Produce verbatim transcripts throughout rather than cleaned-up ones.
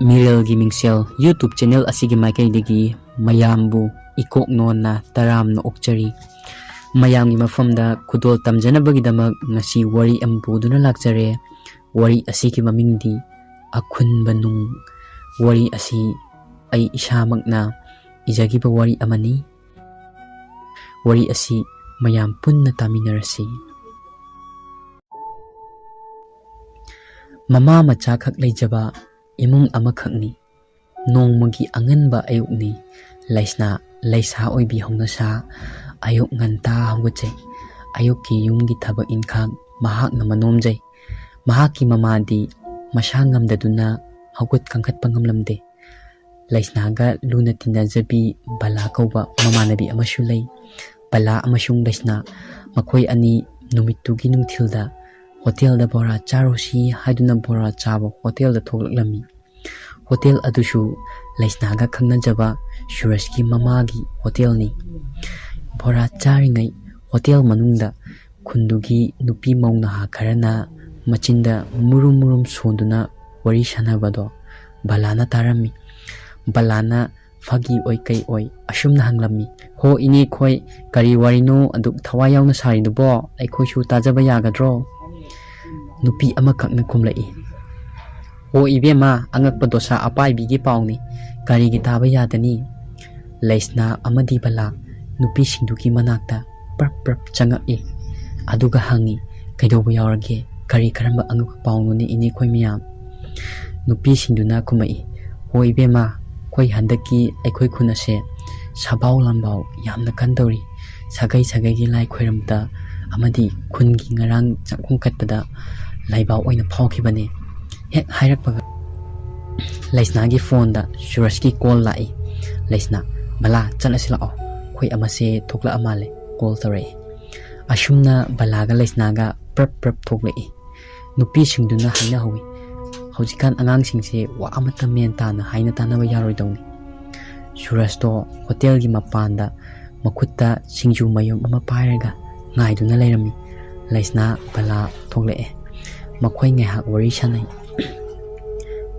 ꯃꯤꯔꯦꯜꯒꯤ ꯃꯤꯡꯁꯦꯜ YouTube channel ꯑꯁꯤꯒꯤ ꯃꯥꯏꯀꯩꯗꯒꯤ ꯃꯌꯥꯝꯕꯨ ꯏꯀꯣꯛ ꯅꯣꯟꯅ ꯇꯔꯥꯝꯅ ꯑꯣꯛꯆꯔꯤ꯫ ꯃꯌꯥꯝꯒꯤ ꯃꯐꯝꯗ ꯈꯨꯗꯣꯜ ꯇꯝꯖꯅꯕꯒꯤꯗꯃꯛ ꯉꯁꯤ ꯋꯥꯔꯤ ꯑꯃ ꯄꯨꯗꯨꯅ ꯂꯥꯛꯆꯔꯦ꯫ ꯋꯥꯔꯤ ꯑꯁꯤꯒꯤ ꯃꯃꯤꯡꯗꯤ ꯑꯈꯨꯟꯕ ꯅꯨꯡ꯫ ꯋꯥꯔꯤ ꯑꯁꯤ ꯑꯩ ꯏꯁꯥꯃꯛꯅ ꯏꯖꯈꯤꯕ ꯋꯥꯔꯤ ꯑꯃꯅꯤ꯫ ꯋꯥꯔꯤ ꯑꯁꯤ ꯃꯌꯥꯝ ꯄꯨꯟꯅ ꯇꯥꯃꯤꯟꯅꯔꯁꯤ꯫ ꯃꯃꯥ ꯃꯆꯥꯈꯛ ꯂꯩꯖꯕ ꯏꯃꯨꯡ ꯑꯃꯈꯛꯅꯤ꯫ ꯅꯣꯡꯃꯒꯤ ꯑꯉꯟꯕ ꯑꯌꯨꯛꯅꯤ꯫ ꯂꯩꯁꯅꯥ ꯂꯩꯁꯥ ꯑꯣꯏꯕꯤ ꯍꯧꯅꯁꯥ ꯑꯌꯨꯛ ꯉꯟꯇꯥ ꯍꯧꯒꯠꯆꯩ꯫ ꯑꯌꯨꯛꯀꯤ ꯌꯨꯝꯒꯤ ꯊꯕꯛ ꯏꯟꯈꯥꯡ ꯃꯍꯥꯛꯅ ꯃꯅꯣꯝꯖꯩ꯫ ꯃꯍꯥꯛꯀꯤ ꯃꯃꯥꯗꯤ ꯃꯁꯥ ꯉꯝꯗꯗꯨꯅ ꯍꯧꯒꯠ ꯀꯥꯡꯈꯠꯄ ꯉꯝꯂꯝꯗꯦ꯫ ꯂꯩꯁꯅꯥꯒ ꯂꯨꯅ ꯇꯤꯟꯅꯖꯕꯤ ꯕꯂꯥ ꯀꯧꯕ ꯃꯃꯥꯟꯅꯕꯤ ꯑꯃꯁꯨ ꯂꯩ꯫ ꯕꯂꯥ ꯑꯃꯁꯨꯡ ꯂꯩꯁꯅꯥ ꯃꯈꯣꯏ ꯑꯅꯤ ꯅꯨꯃꯤꯠꯇꯨꯒꯤ ꯅꯨꯡꯊꯤꯜꯗ ꯍꯣꯇꯦꯜꯗ ꯕꯣꯔꯥ ꯆꯥꯔꯨꯁꯤ ꯍꯥꯏꯗꯨꯅ ꯕꯣꯔꯥ ꯆꯥꯕ ꯍꯣꯇꯦꯜꯗ ꯊꯣꯛꯂꯛꯂꯝꯃꯤ꯫ ꯍꯣꯇꯦꯜ ꯑꯗꯨꯁꯨ ꯂꯩꯁꯅꯥꯒ ꯈꯪꯅꯖꯕ ꯁꯨꯔꯖꯀꯤ ꯃꯃꯥꯒꯤ ꯍꯣꯇꯦꯜꯅꯤ꯫ ꯕꯣꯔꯥ ꯆꯥꯔꯤꯉꯩ ꯍꯣꯇꯦꯜ ꯃꯅꯨꯡꯗ ꯈꯨꯟꯗꯨꯒꯤ ꯅꯨꯄꯤ ꯃꯧ ꯅꯍꯥ ꯈꯔꯅ ꯃꯆꯤꯟꯗ ꯃꯨꯔꯨꯝ ꯃꯨꯔꯨꯝ ꯁꯣꯟꯗꯨꯅ ꯋꯥꯔꯤ ꯁꯥꯟꯅꯕꯗꯣ ꯕꯂꯥꯅ ꯇꯥꯔꯝꯃꯤ꯫ ꯕꯂꯥꯅ ꯐꯥꯒꯤ ꯑꯣꯏ ꯀꯩ ꯑꯣꯏ ꯑꯁꯨꯝꯅ ꯍꯪꯂꯝꯃꯤ, "ꯍꯣ ꯏꯅꯦ ꯈꯣꯏ, ꯀꯔꯤ ꯋꯥꯔꯤꯅꯣ ꯑꯗꯨꯛ ꯊꯋꯥꯏ ꯌꯥꯎꯅ ꯁꯥꯔꯤꯗꯨꯕꯣ? ꯑꯩꯈꯣꯏꯁꯨ ꯇꯥꯖꯕ ꯌꯥꯒꯗ꯭ꯔꯣ?" ꯅꯨꯄꯤ ꯑꯃꯈꯛꯅ ꯈꯨꯝꯂꯛꯏ, "ꯍꯣ ꯏꯕꯦꯝꯃ, ꯑꯉꯛꯄ ꯗꯣꯁꯥ ꯑꯄꯥꯏꯕꯤꯒꯤ ꯄꯥꯎꯅꯤ, ꯀꯔꯤꯒꯤ ꯇꯥꯕ ꯌꯥꯗꯅꯤ?" ꯂꯩꯁꯅꯥ ꯑꯃꯗꯤ ꯕꯂꯥ ꯅꯨꯄꯤꯁꯤꯡꯗꯨꯒꯤ ꯃꯅꯥꯛꯇ ꯄ꯭ꯔꯞ ꯄ꯭ꯔꯞ ꯆꯪꯉꯛꯏ꯫ ꯑꯗꯨꯒ ꯍꯪꯉꯤ, "ꯀꯩꯗꯧꯕ ꯌꯥꯎꯔꯒꯦ? ꯀꯔꯤ ꯀꯔꯝꯕ ꯑꯉꯛꯄ ꯄꯥꯎꯅꯣꯅꯦ ꯏꯅꯦ ꯈꯣꯏ ꯃꯌꯥꯝ?" ꯅꯨꯄꯤꯁꯤꯡꯗꯨꯅ ꯈꯨꯝꯃꯛꯏ, "ꯍꯣ ꯏꯕꯦꯝꯃ, ꯑꯩꯈꯣꯏ ꯍꯟꯗꯛꯀꯤ ꯑꯩꯈꯣꯏ ꯈꯨꯟ ꯑꯁꯦ ꯁꯥꯕꯥꯎ ꯂꯥꯟꯕꯥꯎ ꯌꯥꯝꯅ ꯀꯟꯗꯧꯔꯤ꯫ ꯁꯥꯒꯩ ꯁꯥꯒꯩꯒꯤ ꯂꯥꯏ ꯈꯣꯏꯔꯝꯕꯗ ꯑꯃꯗꯤ ꯈꯨꯟꯒꯤ ꯉꯔꯥꯡ ꯆꯥꯛꯈꯨꯝ ꯀꯠꯄꯗ ꯂꯥꯏꯕꯥꯎ ꯑꯣꯏꯅ ꯐꯥꯎꯈꯤꯕꯅꯦ꯫" ꯍꯦꯛ ꯍꯥꯏꯔꯛꯄꯒ ꯂꯩꯁꯅꯥꯒꯤ ꯐꯣꯟꯗ ꯁꯨꯔꯖꯀꯤ ꯀꯣꯜ ꯂꯥꯛꯏ꯫ ꯂꯩꯁꯅꯥ, "ꯕꯂꯥ, ꯆꯠꯂꯁꯤ ꯂꯥꯛꯑꯣ, ꯑꯩꯈꯣꯏ ꯑꯃꯁꯦ ꯊꯣꯛꯂꯛꯑ ꯃꯥꯜꯂꯦ", ꯀꯣꯜ ꯇꯧꯔꯛꯏ꯫ ꯑꯁꯨꯝꯅ ꯕꯂꯥꯒ ꯂꯩꯁꯅꯥꯒ ꯄ꯭ꯔꯞ ꯄ꯭ꯔꯞ ꯊꯣꯛꯂꯛꯏ꯫ ꯅꯨꯄꯤꯁꯤꯡꯗꯨꯅ ꯍꯥꯏꯅꯍꯧꯏ, "ꯍꯧꯖꯤꯛꯀꯥꯟ ꯑꯉꯥꯡꯁꯤꯡꯁꯦ ꯋꯥ ꯑꯃꯠꯇ ꯃꯦꯟ ꯇꯥꯅ ꯍꯥꯏꯅ ꯇꯥꯅꯕ ꯌꯥꯔꯣꯏꯗꯧꯅꯤ꯫" ꯁꯨꯔꯖꯇꯣ ꯍꯣꯇꯦꯜꯒꯤ ꯃꯄꯥꯟꯗ ꯃꯈꯨꯠꯇ ꯁꯤꯡꯖꯨ ꯃꯌꯨꯝ ꯑꯃ ꯄꯥꯏꯔꯒ ꯉꯥꯏꯗꯨꯅ ꯂꯩꯔꯝꯃꯤ꯫ ꯂꯩꯁꯅꯥ, ꯕꯂꯥ ꯊꯣꯛꯂꯛꯑꯦ꯫ ꯃꯈꯣꯏ ꯉꯥꯏꯍꯥꯛ ꯋꯥꯔꯤ ꯁꯥꯟꯅꯩ꯫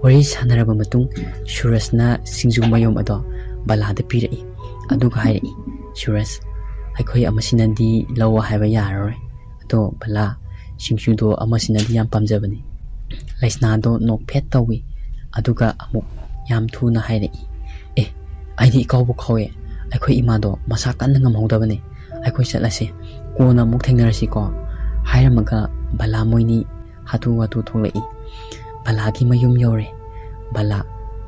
ꯋꯥꯔꯤ ꯁꯥꯟꯅꯔꯕ ꯃꯇꯨꯡ ꯁꯨꯔꯖꯅ ꯁꯤꯡꯖꯨ ꯃꯌꯨꯝ ꯑꯗꯣ ꯕꯂꯥꯗ ꯄꯤꯔꯛꯏ꯫ ꯑꯗꯨꯒ ꯍꯥꯏꯔꯛꯏ, "ꯁꯨꯔꯖ, ꯑꯩꯈꯣꯏ ꯑꯃꯁꯤꯅꯗꯤ ꯂꯧ ꯍꯥꯏꯕ ꯌꯥꯔꯔꯣꯏ꯫ ꯑꯗꯣ ꯕꯂꯥ, ꯁꯤꯡꯖꯨꯗꯣ ꯑꯃꯁꯤꯅꯗꯤ ꯌꯥꯝ ꯄꯥꯝꯖꯕꯅꯤ꯫" ꯂꯩꯁꯅꯥꯗꯣ ꯅꯣꯛꯐꯦꯠ ꯇꯧꯏ꯫ ꯑꯗꯨꯒ ꯑꯃꯨꯛ ꯌꯥꯝ ꯊꯨꯅ ꯍꯥꯏꯔꯛꯏ, "ꯑꯦ, ꯑꯩꯗꯤ ꯏꯀꯥꯎꯕꯨ ꯀꯥꯎꯋꯦ꯫ ꯑꯩꯈꯣꯏ ꯏꯃꯥꯗꯣ ꯃꯁꯥ ꯀꯟꯅ ꯉꯝꯍꯧꯗꯕꯅꯦ꯫ ꯑꯩꯈꯣꯏ ꯆꯠꯂꯁꯦ꯫ ꯀꯣꯟꯅ ꯑꯃꯨꯛ ꯊꯦꯡꯅꯔꯁꯤꯀꯣ꯫" ꯍꯥꯏꯔꯝꯃꯒ ꯕꯂꯥ ꯃꯣꯏꯅꯤ ꯍꯥꯊꯨ ꯍꯥꯊꯨ ꯊꯣꯛꯂꯛꯏ꯫ ꯕꯂꯥꯒꯤ ꯃꯌꯨꯝ ꯌꯧꯔꯦ꯫ ꯕꯂꯥ,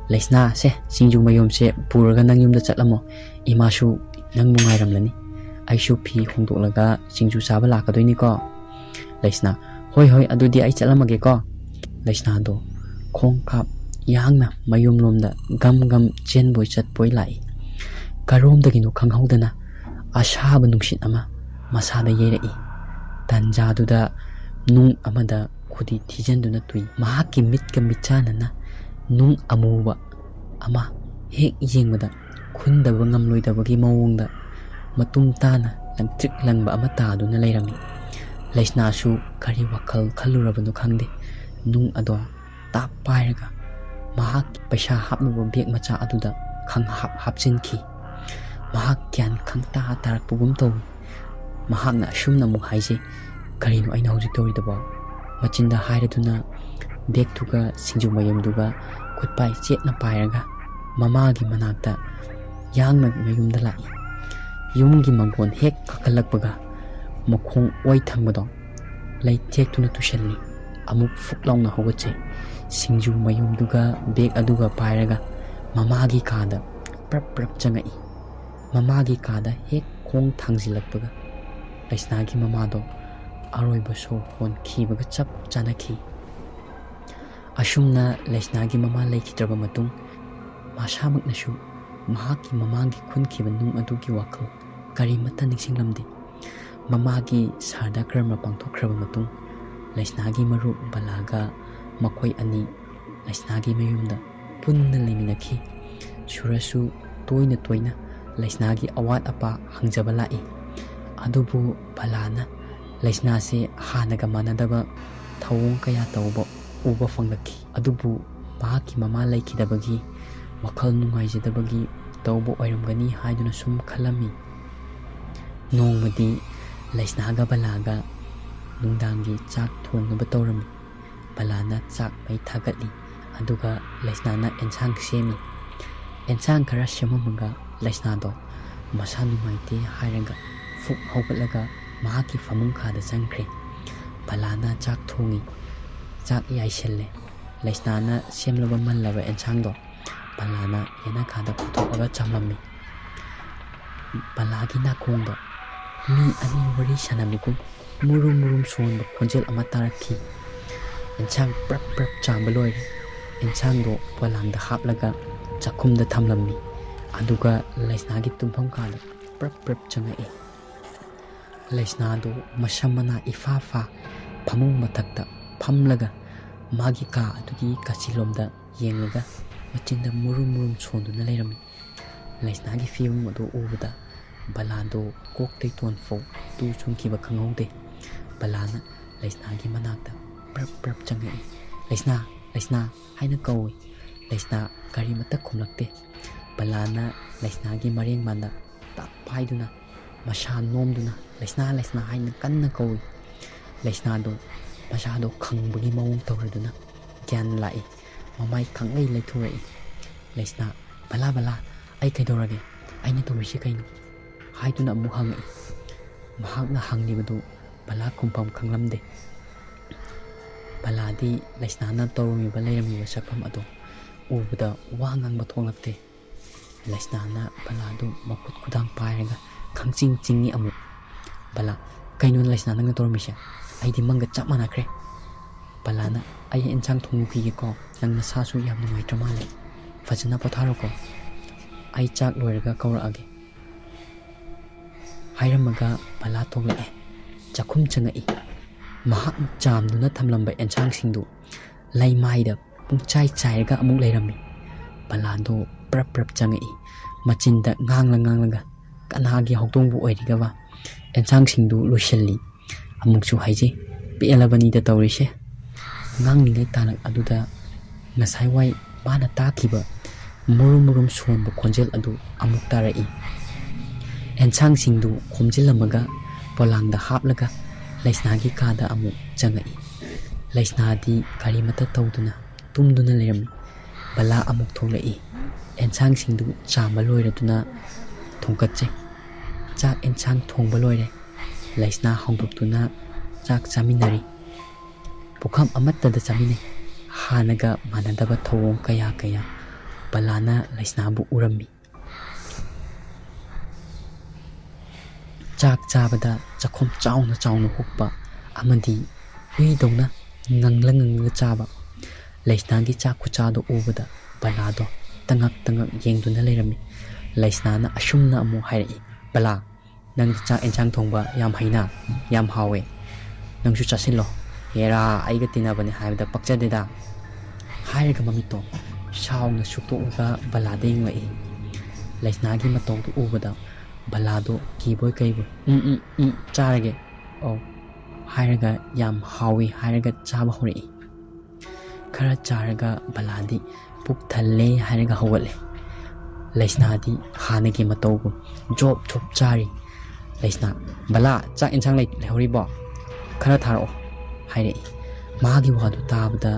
"ꯂꯩꯁꯅꯥ, ꯁꯦ, ꯁꯤꯡꯖꯨ ꯃꯌꯨꯝꯁꯦ ꯄꯨꯔꯒ ꯅꯪ ꯌꯨꯝꯗ ꯆꯠꯂꯝꯃꯣ꯫ ꯏꯃꯥꯁꯨ ꯅꯪꯕꯨ ꯉꯥꯏꯔꯝꯂꯅꯤ꯫ ꯑꯩꯁꯨ ꯐꯤ ꯍꯣꯡꯗꯣꯛꯂꯒ ꯁꯤꯡꯖꯨ ꯆꯥꯕ ꯂꯥꯛꯀꯗꯣꯏꯅꯤꯀꯣ꯫" ꯂꯩꯁꯅꯥ, "ꯍꯣꯏ, ꯍꯣꯏ, ꯑꯗꯨꯗꯤ ꯑꯩ ꯆꯠꯂꯝꯃꯒꯦꯀꯣ꯫" ꯂꯩꯁꯅꯥꯗꯣ ꯈꯣꯡꯀꯥꯞ ꯌꯥꯡꯅ ꯃꯌꯨꯝꯂꯣꯝꯗ ꯒꯝ ꯒꯝ ꯆꯦꯟꯕꯣꯏ ꯆꯠꯄꯣꯏ ꯂꯥꯛꯏ꯫ ꯀꯔꯣꯝꯗꯒꯤꯅꯣ ꯈꯪꯍꯧꯗꯅ ꯑꯁꯥꯕ ꯅꯨꯡꯁꯤꯠ ꯑꯃ ꯃꯁꯥꯗ ꯌꯩꯔꯛꯏ꯫ ꯇꯟꯖꯥꯗꯨꯗ ꯅꯨꯡ ꯑꯃꯗ ꯈꯨꯗꯤ ꯊꯤꯖꯤꯟꯗꯨꯅ ꯇꯨꯏ꯫ ꯃꯍꯥꯛꯀꯤ ꯃꯤꯠꯀ ꯃꯤꯠꯆꯥꯟꯅꯅ ꯅꯨꯡ ꯑꯃꯨꯕ ꯑꯃ ꯍꯦꯛ ꯌꯦꯡꯕꯗ ꯈꯨꯟꯗꯕ ꯉꯝꯂꯣꯏꯗꯕꯒꯤ ꯃꯑꯣꯡꯗ ꯃꯇꯨꯝ ꯇꯥꯅ ꯂꯪꯇ꯭ꯔꯤꯛ ꯂꯪꯕ ꯑꯃ ꯇꯥꯗꯨꯅ ꯂꯩꯔꯝꯃꯤ꯫ ꯂꯩꯁꯅꯥꯁꯨ ꯀꯔꯤ ꯋꯥꯈꯜ ꯈꯜꯂꯨꯔꯕꯅꯣ ꯈꯪꯗꯦ, ꯅꯨꯡ ꯑꯗꯣ ꯇꯥꯞ ꯄꯥꯏꯔꯒ ꯃꯍꯥꯛꯀꯤ ꯄꯩꯁꯥ ꯍꯥꯞꯅꯕ ꯕꯦꯒ ꯃꯆꯥ ꯑꯗꯨꯗ ꯈꯪꯍꯥꯞ ꯍꯥꯞꯆꯤꯟꯈꯤ꯫ ꯃꯍꯥꯛ ꯒ꯭ꯌꯥꯟ ꯈꯪꯇꯥ ꯇꯥꯔꯛꯄꯒꯨꯝ ꯇꯧꯏ꯫ ꯃꯍꯥꯛꯅ ꯑꯁꯨꯝꯅ ꯑꯃꯨꯛ ꯍꯥꯏꯖꯩ, "ꯀꯔꯤꯅꯣ ꯑꯩꯅ ꯍꯧꯖꯤꯛ ꯇꯧꯔꯤꯗꯨꯕꯣ?" ꯃꯆꯤꯟꯗ ꯍꯥꯏꯔꯗꯨꯅ ꯕꯦꯒꯇꯨꯒ ꯁꯤꯡꯖꯨ ꯃꯌꯨꯝꯗꯨꯒ ꯈꯨꯠꯄꯥꯏ ꯆꯦꯠꯅ ꯄꯥꯏꯔꯒ ꯃꯃꯥꯒꯤ ꯃꯅꯥꯛꯇ ꯌꯥꯡꯅ ꯃꯌꯨꯝꯗ ꯂꯥꯛꯏ꯫ ꯌꯨꯝꯒꯤ ꯃꯪꯒꯣꯟ ꯍꯦꯛ ꯀꯥꯈꯠꯂꯛꯄꯒ ꯃꯈꯣꯡ ꯑꯣꯏ ꯊꯪꯕꯗꯣ ꯂꯩꯊꯦꯛꯇꯨꯅ ꯇꯨꯁꯜꯂꯤ꯫ ꯑꯃꯨꯛ ꯐꯨꯛ ꯂꯥꯎꯅ ꯍꯧꯒꯠꯆꯩ꯫ ꯁꯤꯡꯖꯨ ꯃꯌꯨꯝꯗꯨꯒ ꯕꯦꯒ ꯑꯗꯨꯒ ꯄꯥꯏꯔꯒ ꯃꯃꯥꯒꯤ ꯀꯥꯗ ꯄ꯭ꯔꯞ ꯄ꯭ꯔꯞ ꯆꯪꯉꯛꯏ꯫ ꯃꯃꯥꯒꯤ ꯀꯥꯗ ꯍꯦꯛ ꯈꯣꯡ ꯊꯥꯡꯖꯤꯜꯂꯛꯄꯒ ꯂꯩꯁꯅꯥꯒꯤ ꯃꯃꯥꯗꯣ ꯑꯔꯣꯏꯕ ꯁꯣꯔ ꯍꯣꯟꯈꯤꯕꯒ ꯆꯞ ꯆꯥꯅꯈꯤ꯫ ꯑꯁꯨꯝꯅ ꯂꯩꯁꯅꯥꯒꯤ ꯃꯃꯥ ꯂꯩꯈꯤꯗ꯭ꯔꯕ ꯃꯇꯨꯡ, ꯃꯁꯥꯃꯛꯅꯁꯨ ꯃꯍꯥꯛꯀꯤ ꯃꯃꯥꯡꯒꯤ ꯈꯨꯟꯈꯤꯕ ꯅꯨꯡ ꯑꯗꯨꯒꯤ ꯋꯥꯈꯜ ꯀꯔꯤꯃꯠꯇ ꯅꯤꯡꯁꯤꯡꯂꯝꯗꯦ꯫ ꯃꯃꯥꯒꯤ ꯁ꯭ꯔꯥꯗ ꯀꯔꯃ ꯄꯥꯡꯊꯣꯛꯈ꯭ꯔꯕ ꯃꯇꯨꯡ, ꯂꯩꯁꯅꯥꯒꯤ ꯃꯔꯨꯞ ꯕꯂꯥꯒ ꯃꯈꯣꯏ ꯑꯅꯤ ꯂꯩꯁꯅꯥꯒꯤ ꯃꯌꯨꯝꯗ ꯄꯨꯟꯅ ꯂꯩꯃꯤꯟꯅꯈꯤ꯫ ꯁꯨꯔꯖꯁꯨ ꯇꯣꯏꯅ ꯇꯣꯏꯅ ꯂꯩꯁꯅꯥꯒꯤ ꯑꯋꯥꯠ ꯑꯄꯥ ꯍꯪꯖꯕ ꯂꯥꯛꯏ꯫ ꯑꯗꯨꯕꯨ ꯕꯂꯥꯅ ꯂꯩꯁꯅꯥꯁꯦ ꯍꯥꯟꯅꯒ ꯃꯥꯟꯅꯗꯕ ꯊꯧꯑꯣꯡ ꯀꯌꯥ ꯇꯧꯕ ꯎꯕ ꯐꯪꯂꯛꯈꯤ꯫ ꯑꯗꯨꯕꯨ ꯃꯍꯥꯛꯀꯤ ꯃꯃꯥ ꯂꯩꯈꯤꯗꯕꯒꯤ ꯋꯥꯈꯜ ꯅꯨꯡꯉꯥꯏꯖꯗꯕꯒꯤ ꯇꯧꯕ ꯑꯣꯏꯔꯝꯒꯅꯤ ꯍꯥꯏꯗꯨꯅ ꯁꯨꯝ ꯈꯜꯂꯝꯃꯤ꯫ ꯅꯣꯡꯃꯗꯤ ꯂꯩꯁꯅꯥꯒ ꯕꯂꯥꯒ ꯅꯨꯡꯗꯥꯡꯒꯤ ꯆꯥꯛ ꯊꯣꯡꯅꯕ ꯇꯧꯔꯝꯃꯤ꯫ ꯕꯂꯥꯅ ꯆꯥꯛ ꯃꯩ ꯊꯥꯒꯠꯂꯤ, ꯑꯗꯨꯒ ꯂꯩꯁꯅꯥꯅ ꯑꯦꯟꯁꯥꯡ ꯁꯦꯝꯃꯤ꯫ ꯑꯦꯟꯁꯥꯡ ꯈꯔ ꯁꯦꯝꯃꯝꯃꯒ ꯂꯩꯁꯅꯥꯗꯣ ꯃꯁꯥ ꯅꯨꯡꯉꯥꯏꯇꯦ ꯍꯥꯏꯔꯒ ꯐꯨꯛ ꯍꯧꯒꯠꯂꯒ ꯃꯍꯥꯛꯀꯤ ꯐꯃꯨꯡ ꯈꯥꯗ ꯆꯪꯈ꯭ꯔꯦ꯫ ꯕꯂꯥꯅ ꯆꯥꯛ ꯊꯣꯡꯉꯤ, ꯆꯥꯛ ꯌꯥꯏꯁꯜꯂꯦ꯫ ꯂꯩꯁꯅꯥꯅ ꯁꯦꯝꯂꯕ ꯃꯜꯂꯕ ꯑꯦꯟꯁꯥꯡꯗꯣ ꯕꯂꯥꯅ ꯌꯦꯅꯈꯥꯗ ꯄꯨꯊꯣꯛꯂꯒ ꯆꯥꯃꯝꯃꯤ꯫ ꯕꯂꯥꯒꯤ ꯅꯥꯀꯣꯡꯗ ꯃꯤ ꯑꯅꯤ ꯋꯥꯔꯤ ꯁꯥꯟꯅꯕꯒꯨꯝ ꯃꯨꯔꯨꯝ ꯃꯨꯔꯨꯝ ꯁꯣꯟꯕ ꯈꯣꯟꯖꯦꯜ ꯑꯃ ꯇꯥꯔꯛꯈꯤ꯫ ꯑꯦꯟꯁꯥꯡ ꯄ꯭ꯔꯞ ꯄ꯭ꯔꯞ ꯆꯥꯝꯕ ꯂꯣꯏꯔꯦ꯫ ꯑꯦꯟꯁꯥꯡꯗꯣ ꯄꯣꯂꯥꯡꯗ ꯍꯥꯞꯂꯒ ꯆꯥꯛꯈꯨꯝꯗ ꯊꯝꯂꯝꯃꯤ꯫ ꯑꯗꯨꯒ ꯂꯩꯁꯅꯥꯒꯤ ꯇꯨꯝꯐꯝ ꯀꯥꯗ ꯄ꯭ꯔꯞ ꯄ꯭ꯔꯞ ꯆꯪꯉꯛꯏ꯫ ꯂꯩꯁꯅꯥꯗꯨ ꯃꯁꯝ ꯃꯅꯥ ꯏꯐꯥ ꯐꯥ ꯐꯃꯨꯡ ꯃꯊꯛꯇ ꯐꯝꯂꯒ ꯃꯥꯒꯤ ꯀꯥ ꯑꯗꯨꯒꯤ ꯀꯥꯆꯤꯟꯂꯣꯝꯗ ꯌꯦꯡꯂꯒ ꯃꯆꯤꯟꯗ ꯃꯨꯔꯨꯝ ꯃꯨꯔꯨꯝ ꯁꯣꯟꯗꯨꯅ ꯂꯩꯔꯝꯃꯤ꯫ ꯂꯩꯁꯅꯥꯒꯤ ꯐꯤꯕꯝ ꯑꯗꯨ ꯎꯕꯗ ꯕꯂꯥꯗꯨ ꯀꯣꯛꯇꯩ ꯇꯣꯟꯐꯥꯎ ꯇꯨ ꯆꯨꯡꯈꯤꯕ ꯈꯪꯍꯧꯗꯦ꯫ ꯕꯂꯥꯅ ꯂꯩꯁꯅꯥꯒꯤ ꯃꯅꯥꯛꯇ ꯄ꯭ꯔꯞ ꯄ꯭ꯔꯞ ꯆꯪꯉꯛꯏ꯫ "ꯂꯩꯁꯅꯥ, ꯂꯩꯁꯅꯥ" ꯍꯥꯏꯅ ꯀꯧꯏ꯫ ꯂꯩꯁꯅꯥ ꯀꯔꯤꯃꯠꯇ ꯈꯨꯝꯂꯛꯇꯦ꯫ ꯕꯂꯥꯅ ꯂꯩꯁꯅꯥꯒꯤ ꯃꯔꯦꯡꯕꯥꯟꯗ ꯇꯞ ꯍꯥꯏꯗꯨꯅ, ꯃꯁꯥ ꯅꯣꯝꯗꯨꯅ "ꯂꯩꯁꯅꯥ, ꯂꯩꯁꯅꯥ" ꯍꯥꯏꯅ ꯀꯟꯅ ꯀꯧꯏ꯫ ꯂꯩꯁꯅꯥꯗꯨ ꯃꯁꯥꯗꯣ ꯈꯪꯕꯒꯤ ꯃꯑꯣꯡ ꯇꯧꯔꯗꯨꯅ ꯒ꯭ꯌꯥꯟ ꯂꯥꯛꯏ꯫ ꯃꯃꯥꯏ ꯈꯪꯂꯩ ꯂꯩꯊꯣꯔꯛꯏ꯫ ꯂꯩꯁꯅꯥ, "ꯕꯂꯥ, ꯕꯂꯥ, ꯑꯩ ꯀꯩꯗꯧꯔꯒꯦ? ꯑꯩꯅ ꯇꯧꯔꯤꯁꯤ ꯀꯩꯅꯣ?" ꯍꯥꯏꯗꯨꯅ ꯑꯃꯨꯛ ꯍꯪꯉꯛꯏ꯫ ꯃꯍꯥꯛꯅ ꯍꯪꯂꯤꯕꯗꯨ ꯕꯂꯥ ꯈꯨꯝꯐꯝ ꯈꯪꯂꯝꯗꯦ꯫ ꯕꯂꯥꯗꯤ ꯂꯩꯁꯅꯥꯅ ꯇꯧꯔꯝꯃꯤꯕ ꯂꯩꯔꯝꯃꯤꯕ ꯁꯛꯐꯝ ꯑꯗꯨ ꯎꯕꯗ ꯋꯥ ꯉꯥꯡꯕ ꯊꯣꯛꯂꯛꯇꯦ꯫ ꯂꯩꯁꯅꯥꯅ ꯕꯂꯥꯗꯨ ꯃꯈꯨꯠ ꯈꯨꯗꯥꯡ ꯄꯥꯏꯔꯒ ꯈꯪꯆꯤꯡ ꯆꯤꯡꯉꯤ ꯑꯃꯨꯛ꯫ "ꯕꯂꯥ, ꯀꯩꯅꯣ ꯂꯩꯁꯅꯥ ꯅꯪꯅ ꯇꯧꯔꯝꯃꯤꯁꯦ? ꯑꯩꯗꯤ ꯃꯪꯒ ꯆꯞ ꯃꯥꯟꯅꯈ꯭ꯔꯦ꯫" ꯕꯂꯥꯅ, "ꯑꯩ ꯏꯟꯁꯥꯡ ꯊꯣꯡꯉꯨꯈꯤꯒꯦꯀꯣ, ꯅꯪ ꯅꯁꯥꯁꯨ ꯌꯥꯝ ꯅꯨꯡꯉꯥꯏꯇ꯭ꯔ ꯃꯥꯜꯂꯦ꯫ ꯐꯖꯅ ꯄꯣꯊꯥꯔꯣꯀꯣ, ꯑꯩ ꯆꯥꯛ ꯂꯣꯏꯔꯒ ꯀꯧꯔꯛꯑꯒꯦ꯫" ꯍꯥꯏꯔꯝꯃꯒ ꯕꯂꯥ ꯊꯣꯛꯂꯛꯑꯦ꯫ ꯆꯥꯛꯈꯨꯝ ꯆꯪꯉꯛꯏ꯫ ꯃꯍꯥꯛꯅ ꯆꯥꯝꯗꯨꯅ ꯊꯝꯂꯝꯕ ꯑꯦꯟꯁꯥꯡꯁꯤꯡꯗꯨ ꯂꯩꯃꯥꯏꯗ ꯄꯨꯡꯆꯥꯏ ꯆꯥꯏꯔꯒ ꯑꯃꯨꯛ ꯂꯩꯔꯝꯃꯤ꯫ ꯕꯂꯥꯗꯣ ꯄ꯭ꯔꯞ ꯄ꯭ꯔꯞ ꯆꯪꯉꯛꯏ꯫ ꯃꯆꯤꯟꯗ ꯉꯥꯡꯂ ꯉꯥꯡꯂꯒ, "ꯀꯅꯥꯒꯤ ꯍꯧꯗꯣꯡꯕꯨ ꯑꯣꯏꯔꯤꯒꯕ? ꯑꯦꯟꯁꯥꯡꯁꯤꯡꯗꯨ ꯂꯣꯏꯁꯤꯜꯂꯤ꯫" ꯑꯃꯨꯛꯁꯨ ꯍꯥꯏꯖꯩ, "ꯄꯦꯜꯂꯕꯅꯤꯗ ꯇꯧꯔꯤꯁꯦ꯫" ꯉꯥꯡꯂꯤꯉꯩ ꯇꯥꯂꯛ ꯑꯗꯨꯗ ꯉꯁꯥꯏꯋꯥꯏ ꯃꯥꯅ ꯇꯥꯈꯤꯕ ꯃꯨꯔꯨꯝ ꯃꯨꯔꯨꯝ ꯁꯣꯟꯕ ꯈꯣꯟꯖꯦꯜ ꯑꯗꯨ ꯑꯃꯨꯛ ꯇꯥꯔꯛꯏ꯫ ꯑꯦꯟꯁꯥꯡꯁꯤꯡꯗꯨ ꯈꯣꯝꯖꯤꯜꯂꯝꯃꯒ ꯄꯣꯂꯥꯡꯗ ꯍꯥꯞꯂꯒ ꯂꯩꯁꯅꯥꯒꯤ ꯀꯥꯗ ꯑꯃꯨꯛ ꯆꯪꯉꯛꯏ꯫ ꯂꯩꯁꯅꯥꯗꯤ ꯀꯔꯤꯃꯠꯇ ꯇꯧꯗꯨꯅ ꯇꯨꯝꯗꯨꯅ ꯂꯩꯔꯝꯃꯤ꯫ ꯕꯂꯥ ꯑꯃꯨꯛ ꯊꯣꯛꯂꯛꯏ꯫ ꯑꯦꯟꯁꯥꯡꯁꯤꯡꯗꯨ ꯆꯥꯝꯕ ꯂꯣꯏꯔꯗꯨꯅ ꯊꯣꯡꯀꯠꯆꯩ꯫ ꯆꯥꯛ ꯑꯦꯟꯁꯥꯡ ꯊꯣꯡꯕ ꯂꯣꯏꯔꯦ꯫ ꯂꯩꯁꯅꯥ ꯍꯧꯗꯣꯛꯇꯨꯅ ꯆꯥꯛ ꯆꯥꯃꯤꯟꯅꯔꯤ꯫ ꯄꯨꯈꯝ ꯑꯃꯠꯇꯗ ꯆꯥꯃꯤꯟꯅꯩ꯫ ꯍꯥꯟꯅꯒ ꯃꯥꯟꯅꯗꯕ ꯊꯧꯑꯣꯡ ꯀꯌꯥ ꯀꯌꯥ ꯕꯂꯥꯅ ꯂꯩꯁꯅꯥꯕꯨ ꯎꯔꯝꯃꯤ꯫ ꯆꯥꯛ ꯆꯥꯕꯗ ꯆꯥꯛꯈꯨꯝ ꯆꯥꯎꯅ ꯆꯥꯎꯅ ꯍꯨꯛꯄ ꯑꯃꯗꯤ ꯍꯨꯏꯗꯧꯅ ꯉꯪꯂ ꯉꯪꯂ ꯆꯥꯕ꯫ ꯂꯩꯁꯅꯥꯒꯤ ꯆꯥꯛ ꯈꯨꯆꯥꯗꯣ ꯎꯕꯗ ꯕꯂꯥꯗꯣ ꯇꯉꯛ ꯇꯉꯛ ꯌꯦꯡꯗꯨꯅ ꯂꯩꯔꯝꯃꯤ꯫ ꯂꯩꯁꯅꯥꯅ ꯑꯁꯨꯝꯅ ꯑꯃꯨꯛ ꯍꯥꯏꯔꯛꯏ, "ꯕꯂꯥ, ꯅꯪ ꯆꯥꯛ ꯑꯦꯟꯁꯥꯡ ꯊꯣꯡꯕ ꯌꯥꯝ ꯍꯩꯅ, ꯌꯥꯝ ꯍꯥꯎꯋꯦ꯫ ꯅꯪꯁꯨ ꯆꯥꯁꯤꯜꯂꯣ꯫ ꯍꯦꯔꯥ, ꯑꯩꯒ ꯇꯤꯟꯅꯕꯅꯦ ꯍꯥꯏꯕꯗ ꯄꯛꯆꯗꯦꯗ," ꯍꯥꯏꯔꯒ ꯃꯃꯤꯠꯇꯣ ꯁꯥꯎꯅ ꯁꯨꯛꯇꯣꯛꯂꯒ ꯕꯂꯥꯗ ꯌꯦꯡꯂꯛꯏ꯫ ꯂꯩꯁꯅꯥꯒꯤ ꯃꯇꯧꯗꯨ ꯎꯕꯗ ꯕꯂꯥꯗꯣ ꯀꯤꯕꯣꯏ ꯀꯩꯕꯣꯏ "ꯎꯝ, ꯎꯝ, ꯎꯝ, ꯆꯥꯔꯒꯦ, ꯑꯧ" ꯍꯥꯏꯔꯒ ꯌꯥꯝ ꯍꯥꯎꯋꯤ ꯍꯥꯏꯔꯒ ꯆꯥꯕ ꯍꯧꯔꯛꯏ꯫ ꯈꯔ ꯆꯥꯔꯒ ꯕꯂꯥꯗꯤ ꯄꯨꯛ ꯊꯜꯂꯦ ꯍꯥꯏꯔꯒ ꯍꯧꯒꯠꯂꯦ꯫ ꯂꯩꯁꯅꯥꯗꯤ ꯍꯥꯟꯅꯒꯤ ꯃꯇꯧꯒꯨꯝ ꯖꯣꯞ ꯖꯣꯞ ꯆꯥꯔꯤ꯫ ꯂꯩꯁꯅꯥ, "ꯕꯂꯥ, ꯆꯥꯛ ꯏꯟꯁꯥꯡ ꯂꯩ-, ꯂꯩꯍꯧꯔꯤꯕꯣ? ꯈꯔ ꯊꯥꯔꯛꯑꯣ," ꯍꯥꯏꯔꯛꯏ꯫ ꯃꯥꯒꯤ ꯋꯥꯗꯨ ꯇꯥꯕꯗ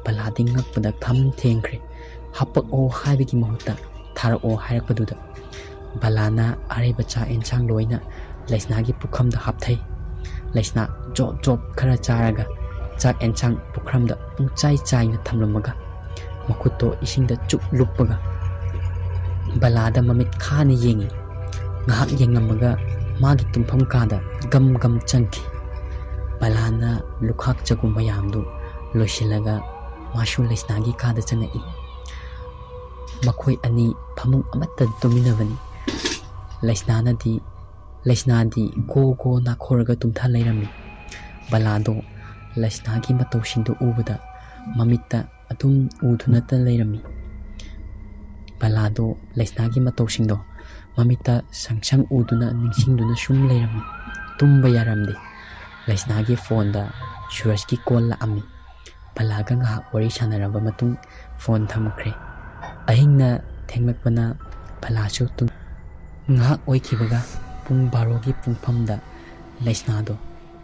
ꯕꯂꯥꯗꯤ ꯉꯛꯄꯗ ꯈꯝ ꯊꯦꯡꯈ꯭ꯔꯦ꯫ ꯍꯥꯄꯛꯑꯣ ꯍꯥꯏꯕꯒꯤ ꯃꯍꯨꯠꯇ ꯊꯥꯔꯛꯑꯣ ꯍꯥꯏꯔꯛꯄꯗꯨꯗ ꯕꯂꯥꯅ ꯑꯔꯩꯕ ꯆꯥꯛ ꯏꯟꯁꯥꯡ ꯂꯣꯏꯅ ꯂꯩꯁꯅꯥꯒꯤ ꯄꯨꯈꯝꯗ ꯍꯥꯞꯊꯩ꯫ ꯂꯩꯁꯅꯥ ꯖꯣꯞ ꯖꯣꯞ ꯈꯔ ꯆꯥꯔꯒ ꯆꯥꯛ ꯏꯟꯁꯥꯡ ꯄꯨꯈ꯭ꯔꯝꯗ ꯄꯨꯡꯆꯥꯏ ꯆꯥꯏꯅ ꯊꯝꯂꯝꯃꯒ ꯃꯈꯨꯠꯇꯣ ꯏꯁꯤꯡꯗ ꯆꯨꯞ ꯂꯨꯞꯄꯒ ꯕꯂꯥꯗ ꯃꯃꯤꯠ ꯈꯥꯅ ꯌꯦꯡꯉꯤ꯫ ꯉꯥꯏꯍꯥꯛ ꯌꯦꯡꯂꯝꯃꯒ ꯃꯥꯒꯤ ꯇꯨꯝꯐꯝ ꯀꯥꯗ ꯒꯝ ꯒꯝ ꯆꯪꯈꯤ꯫ ꯕꯂꯥꯅ ꯂꯨꯈꯥꯛ ꯆꯒꯨꯝ ꯃꯌꯥꯝꯗꯨ ꯂꯣꯏꯁꯤꯜꯂꯒ ꯃꯥꯁꯨ ꯂꯩꯁꯅꯥꯒꯤ ꯀꯥꯗ ꯆꯪꯉꯛꯏ꯫ ꯃꯈꯣꯏ ꯑꯅꯤ ꯐꯃꯨꯡ ꯑꯃꯠꯇꯗ ꯇꯨꯝꯃꯤꯟꯅꯕꯅꯤ꯫ ꯂꯩꯁꯅꯥꯅꯗꯤ, ꯂꯩꯁꯅꯥꯗꯤ ꯒꯣ ꯒꯣ ꯅꯥꯈꯣꯔꯒ ꯇꯨꯝꯊ ꯂꯩꯔꯝꯃꯤ꯫ ꯕꯂꯥꯗꯣ ꯂꯩꯁꯅꯥꯒꯤ ꯃꯇꯧꯁꯤꯡꯗꯨ ꯎꯕꯗ ꯃꯃꯤꯠꯇ ꯑꯗꯨꯝ ꯎꯗꯨꯅꯇ ꯂꯩꯔꯝꯃꯤ꯫ ꯕꯂꯥꯗꯣ ꯂꯩꯁꯅꯥꯒꯤ ꯃꯇꯧꯁꯤꯡꯗꯣ ꯃꯃꯤꯠꯇ ꯁꯪ ꯁꯪ ꯎꯗꯨꯅ ꯅꯤꯡꯁꯤꯡꯗꯨꯅ ꯁꯨꯝ ꯂꯩꯔꯝꯃꯤ꯫ ꯇꯨꯝꯕ ꯌꯥꯔꯝꯗꯦ꯫ ꯂꯩꯁꯅꯥꯒꯤ ꯐꯣꯟꯗ ꯁꯨꯔꯖꯀꯤ ꯀꯣꯜ ꯂꯥꯛꯑꯝꯃꯤ꯫ ꯕꯂꯥꯒ ꯉꯥꯏꯍꯥꯛ ꯋꯥꯔꯤ ꯁꯥꯟꯅꯔꯕ ꯃꯇꯨꯡ ꯐꯣꯟ ꯊꯝꯈ꯭ꯔꯦ꯫ ꯑꯍꯤꯡꯅ ꯊꯦꯡꯂꯛꯄꯅ ꯕꯂꯥꯁꯨ ꯇꯨꯝ-, ꯉꯥꯏꯍꯥꯛ ꯑꯣꯏꯈꯤꯕꯒ ꯄꯨꯡ ꯕꯥꯔꯣꯒꯤ ꯄꯨꯡꯐꯝꯗ ꯂꯩꯁꯅꯥꯗꯣ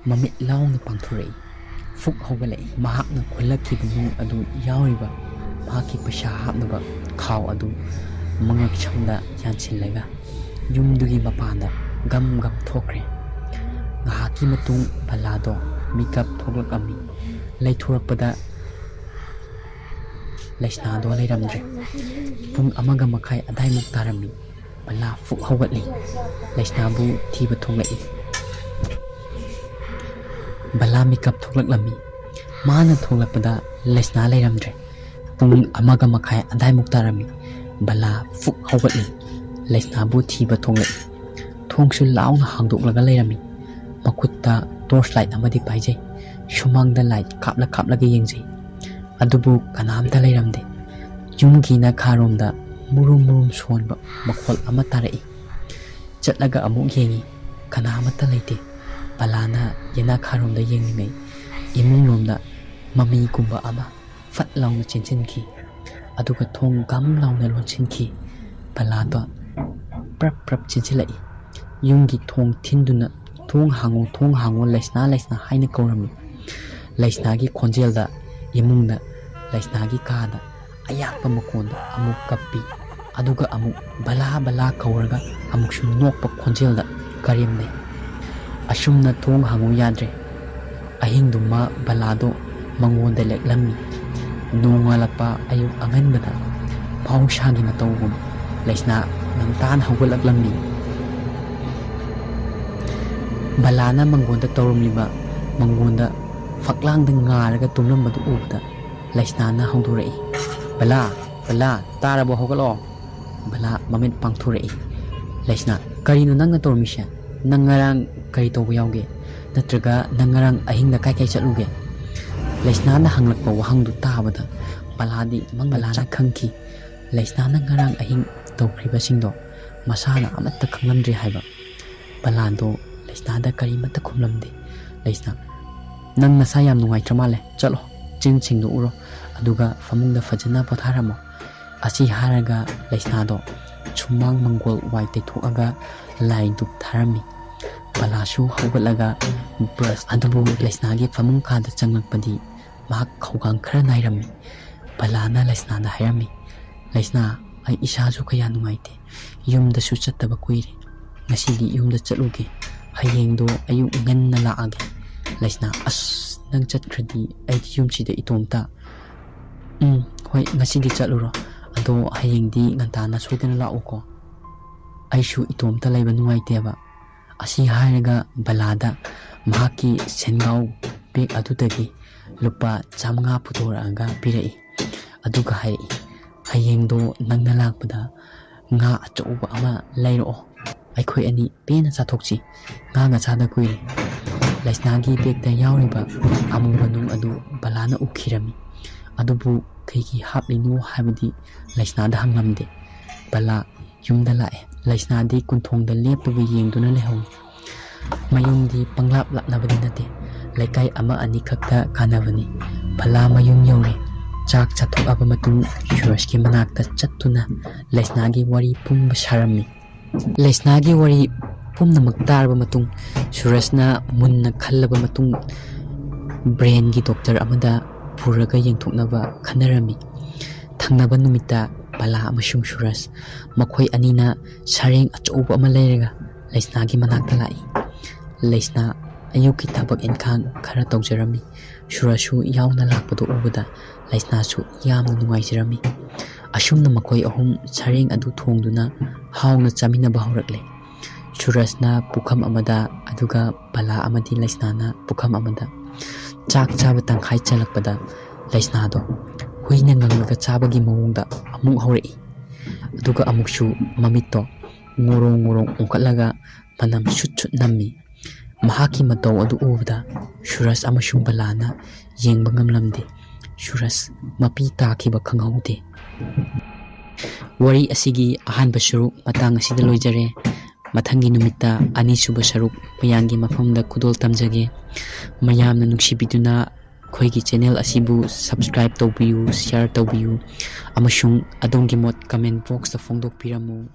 ꯃꯃꯤꯠ ꯂꯥꯎꯅ ꯄꯥꯡꯊꯣꯔꯛꯏ꯫ ꯐꯨꯛ ꯍꯧꯒꯠꯂꯛꯏ꯫ ꯃꯍꯥꯛꯅ ꯈꯨꯜꯂꯛꯈꯤꯕ ꯅꯨꯡ ꯑꯗꯨ ꯌꯥꯎꯔꯤꯕ ꯃꯍꯥꯛꯀꯤ ꯄꯩꯁꯥ ꯍꯥꯞꯅꯕ ꯈꯥꯎ ꯑꯗꯨ ꯃꯉꯛꯁꯝꯗ ꯌꯥꯟꯁꯤꯜꯂꯒ ꯌꯨꯝꯗꯨꯒꯤ ꯃꯄꯥꯟꯗ ꯒꯝ ꯒꯝ ꯊꯣꯛꯈ꯭ꯔꯦ꯫ ꯉꯥꯏꯍꯥꯛꯀꯤ ꯃꯇꯨꯡ ꯕꯂꯥꯗꯣ ꯃꯤꯀꯞ ꯊꯣꯛꯂꯛꯂꯝꯃꯤ꯫ ꯂꯩꯊꯣꯔꯛꯄꯗ ꯂꯩꯁꯅꯥꯗꯣ ꯂꯩꯔꯝꯗ꯭ꯔꯦ꯫ ꯄꯨꯡ ꯑꯃꯒ ꯃꯈꯥꯏ ꯑꯗꯥꯏꯃꯨꯛ ꯇꯥꯔꯝꯃꯤ꯫ ꯕꯂꯥ ꯐꯨꯛ ꯍꯧꯒꯠꯂꯤ꯫ ꯂꯩꯁꯅꯥꯕꯨ ꯊꯤꯕ ꯊꯣꯛꯂꯛꯏ꯫ ꯕꯂꯥ ꯃꯤꯀꯞ ꯊꯣꯛꯂꯛꯂꯝꯃꯤ꯫ ꯃꯥꯅ ꯊꯣꯛꯂꯛꯄꯗ ꯂꯩꯁꯅꯥ ꯂꯩꯔꯝꯗ꯭ꯔꯦ꯫ ꯄꯨꯡ ꯑꯃꯒ ꯃꯈꯥꯏ ꯑꯗꯥꯏꯃꯨꯛ ꯇꯥꯔꯝꯃꯤ꯫ ꯕꯂꯥ ꯐꯨꯛ ꯍꯧꯒꯠꯂꯤ꯫ ꯂꯩꯁꯅꯥꯕꯨ ꯊꯤꯕ ꯊꯣꯛꯂꯛꯏ꯫ ꯊꯣꯡꯁꯨ ꯂꯥꯎꯅ ꯍꯥꯡꯗꯣꯛꯂꯒ ꯂꯩꯔꯝꯃꯤ꯫ ꯃꯈꯨꯠꯇ ꯇꯣꯔꯆ ꯂꯥꯏꯠ ꯑꯃꯗꯤ ꯄꯥꯏꯖꯩ꯫ ꯁꯨꯃꯥꯡꯗ ꯂꯥꯏꯠ ꯀꯥꯞꯂ ꯀꯥꯞꯂꯒ ꯌꯦꯡꯖꯩ꯫ ꯑꯗꯨꯕꯨ ꯀꯅꯥꯝꯇ ꯂꯩꯔꯝꯗꯦ꯫ ꯌꯨꯝꯒꯤ ꯅꯥꯈꯥꯔꯣꯝꯗ ꯃꯨꯔꯨꯝ ꯃꯨꯔꯨꯝ ꯁꯣꯟꯕ ꯃꯈꯣꯜ ꯑꯃ ꯇꯥꯔꯛꯏ꯫ ꯆꯠꯂꯒ ꯑꯃꯨꯛ ꯌꯦꯡꯉꯤ꯫ ꯀꯅꯥꯃꯠꯇ ꯂꯩꯇꯦ꯫ ꯕꯂꯥꯅ ꯌꯦꯅꯥꯈꯥꯔꯣꯝꯗ ꯌꯦꯡꯂꯤꯉꯩ ꯏꯃꯨꯡꯂꯣꯝꯗ ꯃꯃꯤꯒꯨꯝꯕ ꯑꯃ ꯐꯠ ꯂꯥꯎꯅ ꯆꯦꯟꯁꯤꯟꯈꯤ꯫ ꯑꯗꯨꯒ ꯊꯣꯡ ꯒꯝ ꯂꯥꯎꯅ ꯂꯣꯟꯁꯤꯟꯈꯤ꯫ ꯕꯂꯥꯗꯣ ꯄ꯭ꯔꯞ ꯄ꯭ꯔꯞ ꯆꯦꯟꯁꯤꯜꯂꯛꯏ꯫ ꯌꯨꯝꯒꯤ ꯊꯣꯡ ꯊꯤꯟꯗꯨꯅ, "ꯊꯣꯡ ꯍꯥꯡꯉꯣ, ꯊꯣꯡ ꯍꯥꯡꯉꯣ, ꯂꯩꯁꯅꯥ, ꯂꯩꯁꯅꯥ" ꯍꯥꯏꯅ ꯀꯧꯔꯝꯃꯤ꯫ ꯂꯩꯁꯅꯥꯒꯤ ꯈꯣꯟꯖꯦꯜꯗ ꯏꯃꯨꯡꯗ, ꯂꯩꯁꯅꯥꯒꯤ ꯀꯥꯗ ꯑꯌꯥꯛꯄ ꯃꯈꯣꯟꯗ ꯑꯃꯨꯛ ꯀꯞꯄꯤ, ꯑꯗꯨꯒ ꯑꯃꯨꯛ "ꯕꯂꯥ, ꯕꯂꯥ" ꯀꯧꯔꯒ ꯑꯃꯨꯛꯁꯨ ꯅꯣꯛꯄ ꯈꯣꯟꯖꯦꯜꯗ ꯀꯔꯦꯝꯅꯩ꯫ ꯑꯁꯨꯝꯅ ꯊꯣꯡ ꯍꯥꯡꯉꯨ ꯌꯥꯗ꯭ꯔꯦ꯫ ꯑꯍꯤꯡꯗꯨꯃ ꯕꯂꯥꯗꯣ ꯃꯉꯣꯟꯗ ꯂꯦꯛꯂꯝꯃꯤ꯫ ꯅꯣꯡꯉꯥꯜꯂꯛꯄ ꯑꯌꯨꯛ ꯑꯉꯟꯕꯗ ꯃꯍꯧꯁꯥꯒꯤ ꯃꯇꯧꯒꯨꯝ ꯂꯩꯁꯅꯥ ꯉꯟꯇꯥꯅ ꯍꯧꯒꯠꯂꯛꯂꯝꯃꯤ꯫ ꯕꯂꯥꯅ ꯃꯉꯣꯟꯗ ꯇꯧꯔꯝꯂꯤꯕ, ꯃꯉꯣꯟꯗ ꯐꯛꯂꯥꯡꯗ ꯉꯥꯔꯒ ꯇꯨꯝꯂꯝꯕꯗꯨ ꯎꯕꯗ ꯂꯩꯁꯅꯥꯅ ꯍꯧꯗꯣꯔꯛꯏ, "ꯕꯂꯥ, ꯕꯂꯥ, ꯇꯥꯔꯕꯣ? ꯍꯧꯒꯠꯂꯣ!" ꯕꯂꯥ ꯃꯃꯤꯠ ꯄꯥꯡꯊꯣꯔꯛꯏ꯫ ꯂꯩꯁꯅꯥ, "ꯀꯔꯤꯅꯣ ꯅꯪꯅ ꯇꯧꯔꯝꯃꯤꯁꯦ? ꯅꯪ ꯉꯔꯥꯡ ꯀꯔꯤ ꯇꯧꯕ ꯌꯥꯎꯒꯦ? ꯅꯠꯇ꯭ꯔꯒ ꯅꯪ ꯉꯔꯥꯡ ꯑꯍꯤꯡꯗ ꯀꯥꯏ ꯀꯥꯏ ꯆꯠꯂꯨꯒꯦ?" ꯂꯩꯁꯅꯥꯅ ꯍꯪꯂꯛꯄ ꯋꯥꯍꯪꯗꯨ ꯇꯥꯕꯗ ꯕꯂꯥꯗꯤ ꯃꯪ ꯕꯂꯥꯅ ꯆꯥꯛ ꯈꯪꯈꯤ꯫ ꯂꯩꯁꯅꯥꯅ ꯉꯔꯥꯡ ꯑꯍꯤꯡ ꯇꯧꯈ꯭ꯔꯤꯕꯁꯤꯡꯗꯣ ꯃꯁꯥꯅ ꯑꯃꯠꯇ ꯈꯪꯂꯝꯗ꯭ꯔꯤ ꯍꯥꯏꯕ꯫ ꯕꯂꯥꯗꯣ ꯂꯩꯁꯅꯥꯗ ꯀꯔꯤꯃꯠꯇ ꯈꯨꯝꯂꯝꯗꯦ꯫ ꯂꯩꯁꯅꯥ, "ꯅꯪ ꯅꯁꯥ ꯌꯥꯝ ꯅꯨꯡꯉꯥꯏꯇ꯭ꯔ ꯃꯥꯜꯂꯦ꯫ ꯆꯠꯂꯣ, ꯆꯤꯟ ꯁꯦꯡꯗꯣꯛꯎꯔꯣ, ꯑꯗꯨꯒ ꯐꯃꯨꯡꯗ ꯐꯖꯅ ꯄꯣꯊꯥꯔꯝꯃꯣ꯫ ꯑꯁꯤ ꯍꯥꯏꯔꯒ ꯂꯩꯁꯅꯥꯗꯣ ꯁꯨꯃꯥꯡ ꯃꯪꯒꯣꯜ ꯋꯥꯏ ꯇꯩꯊꯣꯛꯑꯒ ꯂꯥꯏ ꯙꯨꯞ ꯊꯥꯔꯝꯃꯤ꯫ ꯕꯂꯥꯁꯨ ꯍꯧꯒꯠꯂꯒ ꯕ꯭ꯔꯁ ꯑꯗꯨꯕꯨ ꯂꯩꯁꯅꯥꯒꯤ ꯐꯃꯨꯡ ꯀꯥꯗ ꯆꯪꯂꯛꯄꯗꯤ ꯃꯍꯥꯛ ꯈꯧꯒꯥꯡ ꯈꯔ ꯅꯥꯏꯔꯝꯃꯤ꯫ ꯕꯂꯥꯅ ꯂꯩꯁꯅꯥꯗ ꯍꯥꯏꯔꯝꯃꯤ, "ꯂꯩꯁꯅꯥ, ꯑꯩ ꯏꯁꯥꯁꯨ ꯀꯌꯥ ꯅꯨꯡꯉꯥꯏꯇꯦ꯫ ꯌꯨꯝꯗꯁꯨ ꯆꯠꯇꯕ ꯀꯨꯏꯔꯦ꯫ ꯉꯁꯤꯗꯤ ꯌꯨꯝꯗ ꯆꯠꯂꯨꯒꯦ꯫ ꯍꯌꯦꯡꯗꯣ ꯑꯌꯨꯛ ꯉꯟꯅ ꯂꯥꯛꯑꯒꯦ꯫" ꯂꯩꯁꯅꯥ, "ꯑꯁ, ꯅꯪ ꯆꯠꯈ꯭ꯔꯗꯤ ꯑꯩꯗꯤ ꯌꯨꯝꯁꯤꯗ ꯏꯇꯣꯝꯇ꯫" "ꯎꯝ, ꯍꯣꯏ, ꯉꯁꯤꯗꯤ ꯆꯠꯂꯨꯔꯣ꯫ ꯑꯗꯣ ꯍꯌꯦꯡꯗꯤ ꯉꯟꯇꯥꯅ ꯁꯣꯏꯗꯅ ꯂꯥꯛꯎꯀꯣ꯫ ꯑꯩꯁꯨ ꯏꯇꯣꯝꯇ ꯂꯩꯕ ꯅꯨꯡꯉꯥꯏꯇꯦꯕ꯫" ꯑꯁꯤ ꯍꯥꯏꯔꯒ ꯕꯂꯥꯗ ꯃꯍꯥꯛꯀꯤ ꯁꯦꯟꯒꯥꯎ ꯕꯦꯛ ꯑꯗꯨꯗꯒꯤ ꯂꯨꯄꯥ ꯆꯥꯃꯉꯥ ꯄꯨꯊꯣꯔꯛꯑꯒ ꯄꯤꯔꯛꯏ꯫ ꯑꯗꯨꯒ ꯍꯥꯏꯔꯛꯏ, "ꯍꯌꯦꯡꯗꯣ ꯅꯪꯅ ꯂꯥꯛꯄꯗ ꯉꯥ ꯑꯆꯧꯕ ꯑꯃ ꯂꯩꯔꯛꯑꯣ꯫ ꯑꯩꯈꯣꯏ ꯑꯅꯤ ꯄꯦꯟꯅ ꯆꯥꯊꯣꯛꯁꯤ꯫ ꯉꯥꯒ ꯆꯥꯗ ꯀꯨꯏꯔꯦ꯫" ꯂꯩꯁꯅꯥꯒꯤ ꯕꯦꯛꯇ ꯌꯥꯎꯔꯤꯕ ꯑꯃꯨꯕ ꯅꯨꯡ ꯑꯗꯨ ꯕꯂꯥꯅ ꯎꯈꯤꯔꯝꯃꯤ꯫ ꯑꯗꯨꯕꯨ ꯀꯩꯒꯤ ꯍꯥꯞꯂꯤꯅꯣ ꯍꯥꯏꯕꯗꯤ ꯂꯩꯁꯅꯥꯗ ꯍꯪꯂꯝꯗꯦ꯫ ꯕꯂꯥ ꯌꯨꯝꯗ ꯂꯥꯛꯑꯦ꯫ ꯂꯩꯁꯅꯥꯗꯤ ꯀꯨꯟꯊꯣꯡꯗ ꯂꯦꯞꯇꯨꯕ ꯌꯦꯡꯗꯨꯅ ꯂꯩꯍꯧꯏ꯫ ꯃꯌꯨꯝꯗꯤ ꯄꯪꯂꯥꯞ ꯂꯥꯞꯅꯕꯗꯤ ꯅꯠꯇꯦ, ꯂꯩꯀꯥꯏ ꯑꯃ ꯑꯅꯤ ꯈꯛꯇ ꯀꯥꯟꯅꯕꯅꯤ꯫ ꯕꯂꯥ ꯃꯌꯨꯝ ꯌꯧꯔꯦ꯫ ꯆꯥꯛ ꯆꯥꯊꯣꯛꯂꯕ ꯃꯇꯨꯡ ꯁꯨꯔꯖꯀꯤ ꯃꯅꯥꯛꯇ ꯆꯠꯇꯨꯅ ꯂꯩꯁꯅꯥꯒꯤ ꯋꯥꯔꯤ ꯄꯨꯝꯕ ꯁꯥꯔꯝꯃꯤ꯫ ꯂꯩꯁꯅꯥꯒꯤ ꯋꯥꯔꯤ ꯄꯨꯝꯅꯃꯛ ꯇꯥꯔꯕ ꯃꯇꯨꯡ ꯁꯨꯔꯖꯅ ꯃꯨꯟꯅ ꯈꯜꯂꯕ ꯃꯇꯨꯡ ꯕ꯭ꯔꯦꯟꯒꯤ ꯗꯣꯛꯇꯔ ꯑꯃꯗ ꯄꯨꯔꯒ ꯌꯦꯡꯊꯣꯛꯅꯕ ꯈꯟꯅꯔꯝꯃꯤ꯫ ꯊꯪꯅꯕ ꯅꯨꯃꯤꯠꯇ ꯕꯂꯥ ꯑꯃꯁꯨꯡ ꯁꯨꯔꯖ ꯃꯈꯣꯏ ꯑꯅꯤꯅ ꯁꯔꯦꯡ ꯑꯆꯧꯕ ꯑꯃ ꯂꯩꯔꯒ ꯂꯩꯁꯅꯥꯒꯤ ꯃꯅꯥꯛꯇ ꯂꯥꯛꯏ꯫ ꯂꯩꯁꯅꯥ ꯑꯌꯨꯛꯀꯤ ꯊꯕꯛ ꯏꯟꯈꯥꯡ ꯈꯔ ꯇꯧꯖꯔꯝꯃꯤ꯫ ꯁꯨꯔꯖꯁꯨ ꯌꯥꯎꯅ ꯂꯥꯛꯄꯗꯨ ꯎꯕꯗ ꯂꯩꯁꯅꯥꯁꯨ ꯌꯥꯝꯅ ꯅꯨꯡꯉꯥꯏꯖꯔꯝꯃꯤ꯫ ꯑꯁꯨꯝꯅ ꯃꯈꯣꯏ ꯑꯍꯨꯝ ꯁꯔꯦꯡ ꯑꯗꯨ ꯊꯣꯡꯗꯨꯅ ꯍꯥꯎꯅ ꯆꯥꯃꯤꯟꯅꯕ ꯍꯧꯔꯛꯂꯦ꯫ ꯁꯨꯔꯖꯅ ꯄꯨꯈꯝ ꯑꯃꯗ, ꯑꯗꯨꯒ ꯕꯂꯥ ꯑꯃꯗꯤ ꯂꯩꯁꯅꯥꯅ ꯄꯨꯈꯝ ꯑꯃꯗ꯫ ꯆꯥꯛ ꯆꯥꯕ ꯇꯪꯈꯥꯏ ꯆꯜꯂꯛꯄꯗ ꯂꯩꯁꯅꯥꯗꯣ ꯍꯨꯏꯅ ꯉꯪꯂꯒ ꯆꯥꯕꯒꯤ ꯃꯑꯣꯡꯗ ꯑꯃꯨꯛ ꯍꯧꯔꯛꯏ꯫ ꯑꯗꯨꯒ ꯑꯃꯨꯛꯁꯨ ꯃꯃꯤꯠꯇꯣ ꯉꯣꯔꯣꯡ ꯉꯣꯔꯣꯡ ꯑꯣꯟꯈꯠꯂꯒ ꯃꯅꯝ ꯁꯨꯠ ꯁꯨꯠ ꯅꯝꯃꯤ꯫ ꯃꯍꯥꯛꯀꯤ ꯃꯇꯧ ꯑꯗꯨ ꯎꯕꯗ ꯁꯨꯔꯖ ꯑꯃꯁꯨꯡ ꯕꯂꯥꯅ ꯌꯦꯡꯕ ꯉꯝꯂꯝꯗꯦ꯫ ꯁꯨꯔꯖ ꯃꯄꯤ ꯇꯥꯈꯤꯕ ꯈꯪꯍꯧꯗꯦ꯫ ꯋꯥꯔꯤ ꯑꯁꯤꯒꯤ ꯑꯍꯥꯟꯕ ꯁꯔꯨꯛ ꯃꯇꯥꯡ ꯑꯁꯤꯗ ꯂꯣꯏꯖꯔꯦ꯫ ꯃꯊꯪꯒꯤ ꯅꯨꯃꯤꯠꯇ ꯑꯅꯤꯁꯨꯕ ꯁꯔꯨꯛ ꯃꯌꯥꯝꯒꯤ ꯃꯐꯝꯗ ꯈꯨꯗꯣꯜ ꯇꯝꯖꯒꯦ꯫ ꯃꯌꯥꯝꯅ ꯅꯨꯡꯁꯤꯕꯤꯗꯨꯅ ꯑꯩꯈꯣꯏꯒꯤ channel ꯑꯁꯤꯕꯨ subscribe ꯇꯧꯕꯤꯌꯨ, share ꯇꯧꯕꯤꯌꯨ, ꯑꯃꯁꯨꯡ ꯑꯗꯣꯝꯒꯤ ꯃꯣꯠ comment box ꯇ ꯐꯣꯡꯗꯣꯛꯄꯤꯔꯝꯃꯨ꯫